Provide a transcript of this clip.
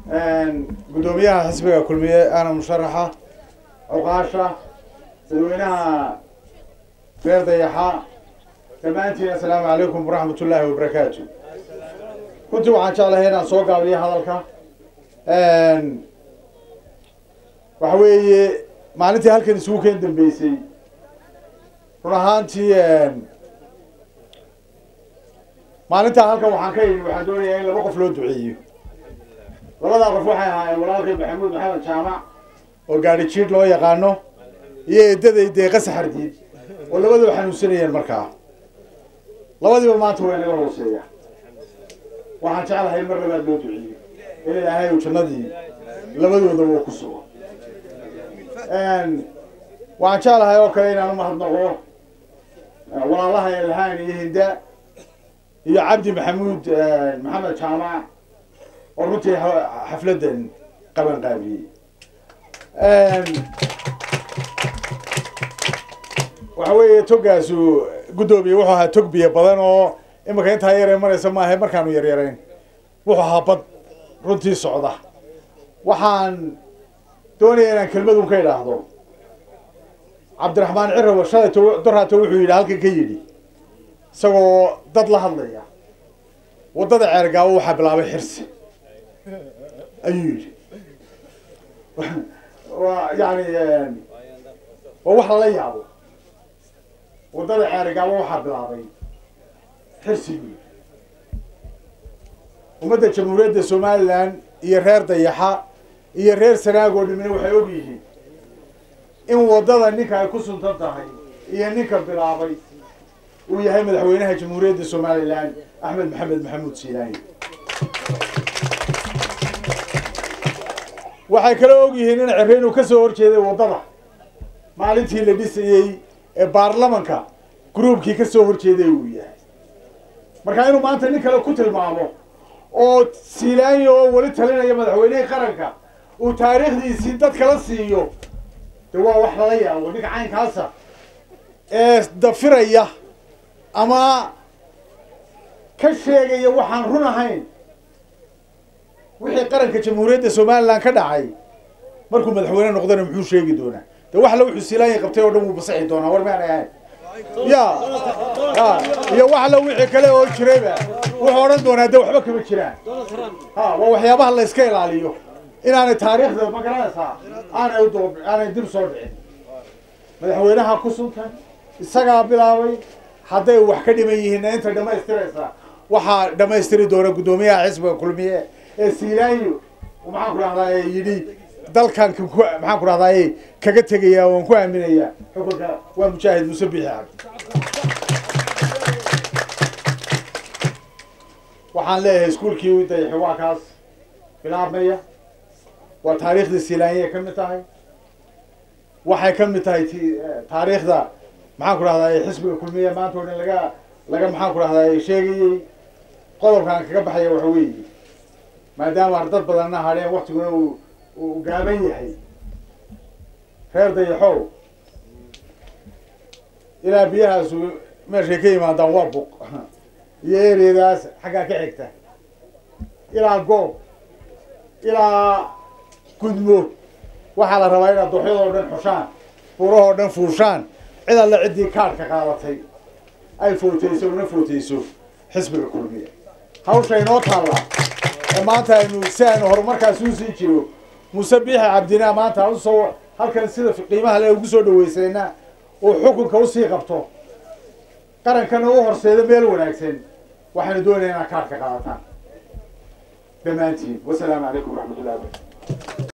Guddoomiyaha xisbiga Kulmiye ana musharaxa, cuqaasha, dadweynaha reer Dayaxa dhammaantiin, assalaamu calaykum waraxmat ullaahi wabarakaatu. Runtii waxaan jeclahay inaan soo gaabiyo hadalka. Waxa weeye maalintii halkan isugu keen dambeysay, run ahaantii maalintaa halkan waxaan ka imi, waxaan doonayaa in laba qof loo duceeyo. Labadaa qof waxay ahaayeen walaalkay Maxamuud Maxamed Jaamac oo gaari jiidh loo yaqaano iyo eedaday Deeqa Saxardiid oo labadaba xanuunsanayeen. Markaa labadiiba maanta waa inaga hooseeya. Waxaan jeclahay in mar labaad loo duceeyo in Ilaahay uu jannadii labadoodaba uu ku sugo. Waxaan jeclahay oo kale inaan umahadnaqo walaalaha Ilhaan iyo Hinda iyo Cabdi Maxamuud Maxamed Jaamac oo runtii xafladdan qaban qaabiyey. Waxa weeye togaasu, guddoomiye, wuxuu ahaa tog biyo badan oo imika intaa yaree maraysa maaha. Markaanu yaryarayn wuxuu ahaa bad runtii socda. Waxaan doonaya inaan kelmadun ka idhaahdo Cabdiraxmaan Cirawa. Shalayto doraato wuxuu yidhi, halkan ka yidhi isagoo dad la hadlaya, "Waddada Ceergaabo waxaa bilaabay Xirsi," ayuu yidhi. Waa yani waa wax lala yaabo. "Waddada Ceergaabo waxaa bilaabay Xirsi," buu yidhi. Ummadda Jamhuuriyadda Somaliland iyo reer Dayaxa iyo reer Sanaag oo dhimina waxay og yihiin in waddada ninka ay ku suntan tahay iyo ninka bilaabay uu yahay madaxweynaha Jamhuuriyadda Somaliland, Axmed Maxamed Maxamuud Siilaanyo. Waxay kala og yihiin in Cirre inuu ka soo horjeeday waddada maalintii la dhisayey ee baarlamanka groupkii ka soo horjeeday uu yahay. Marka inuu maanta nin kale ku tilmaamo oo Siilaanyo oo weli talinaya madaxweynihii qaranka uu taariikhdiisii dad kala siiyo, de waa wax lala yaabo. Ninka caynkaasa ee dafiraya ama ka sheegaya waxaan run ahayn wixii qaranka Jamhuuriyadda Somaliland ka dhacay, markuu madaxweyne noqdana muxuu sheegi doonaa? De wax la wuxuu Siilaanya qabtay oo dhan wuu basaxi doonaa. War maanay ahayn ya ya iyo wax la wixii kale oo jirayba wuxuu odhan doonaa de waxba kama jiraan. Ha, waa waxyaabaha la iska ilaaliyo inaanay taariikhda, ma garanaysaa, aanay udoo aanay dib soo dhicin. Madaxweynaha ku suntan isagaa bilaabay. Hadday wax ka dhiman yihiinna inta dhamaystiraysa waxaa dhamaystiri doona guddoomiyaha xisbiga Kulmiye ee Siilaanyo, maxaan ku dhahdaa, yidhi dalkan maxaan ku dhahdaa kaga tegaya, waan ku aaminayaa xukunka, waa Mujaahid Muuse Biixi Cabdi. Waxaan leeyahay iskuulkii Dayaxi waa kaas bilaabmaya. Waa taariikhdii Siilaanyay ka mid tahay, waxay ka mid tahay taariikhda, maxaan ku dhahdaa, xisbiga Kulmiye maanta oo dhan laga maxaan ku dhahdaa sheegayey. Qodobkaan kaga baxaya waxa weeye, maadaama dad badanna hadheen, waktiguna uu gaaban yahay, reer Dayaxow, ilaa biyahaasu meeshay ka yimaadaan waa Buq iyo ereadaas xaggaa ka xigta, ilaa Goob, ilaa Gudmo, waxaa la rabaa inaad dooxyadoo dhan xushaan, buurahoo dhan fuushaan, cid alle ciddii kaadhka qaadatay ay footeyso una footeyso xisbiga Kulmiye. Hawsha inoo taalla ee maanta aynu si aynu horumarkaasi usii jiro, Muuse Biixi Cabdina maanta usoo halkan sida qiimaha le ugu soo dhaweysayna uu xukunka usii qabto, qarankana u horseedo meel wanaagsan, waxaynu doonayaa inaad kaadhka qaadataan dhammaantiin. Wasalaamu calaykum waraxmatullahi wabarakatu.